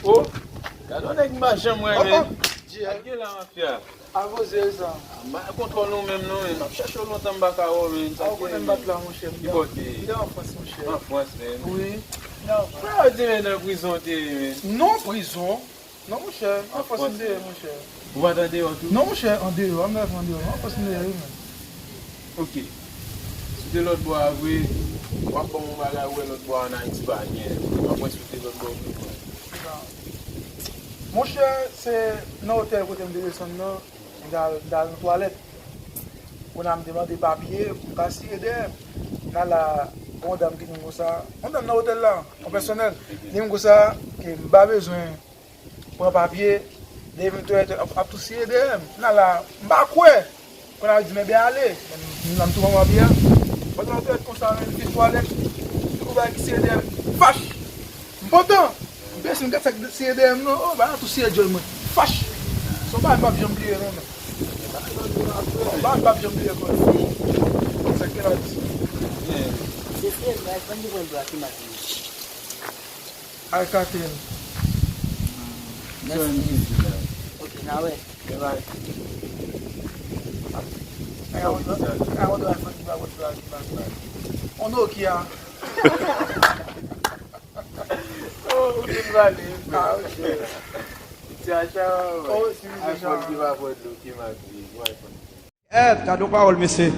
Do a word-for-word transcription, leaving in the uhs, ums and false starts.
Oh, gade yon nèg m pa janm wè, men. Gad gen la mafya. Akoze sa. M pa kontwòl nou menm non, men m ap chèche w lontan m pa ka wè w, men. Sa ou konnen m bat la, monchè. Ki kote? M te an Frans, monchè. An Frans, men. Wi. Sa yo di, men, nan prizon w te ye, men. Non, prizon. Non, monchè, an Frans m te ye, monchè. Ou pa t andeyò tou? Non, monchè, andeyò, m nèf andeyò, an Frans m te ye, wi, men. Ok. Si w te lòt bò a vre, w ap ban m yon bagay, ou wè lòt bò a ann Ayiti pa gen. Mwen, si w te lòt bò tou, mwen. Monchè, se nan otèl kote m te desann nan, m t al, m t al nan twalèt. Kounye a m te mande papye pou m ka siye dèyè m. M al la, yon dam ki di m konsa, yon dam nan otèl la, yon pèsonèl, di m konsa, ke m pa bezwen pran papye, depi m tou ap, ap tou siye dèyè m. Nan la, m pa kwè. Kounye a di m, "Enben ale." M, m tou pran papye a. Pandan m tou ret konsa, men, m vin twalèt. Tout bagay ki siye dèyè m, fach. M pantan. M bese, m gad sa k siye dèyè m, non. Oh, bagay la tou siye djòl mwen. Fach. Se yon bagay m p ap janm bliye, non, men. Yon bagay m p ap janm bliye, ankò. Sa k te la di. Se fre, bagay, fò n te pran dwa ki maten. Alcatel. Mèsi. Ok, n a wè. On Nokia. Oh, ou te prale. Ah, ok. Ti acha, oh, si, iPhone ki pa pran dlo, ki maten. Èt, gade yon pawòl, mesye.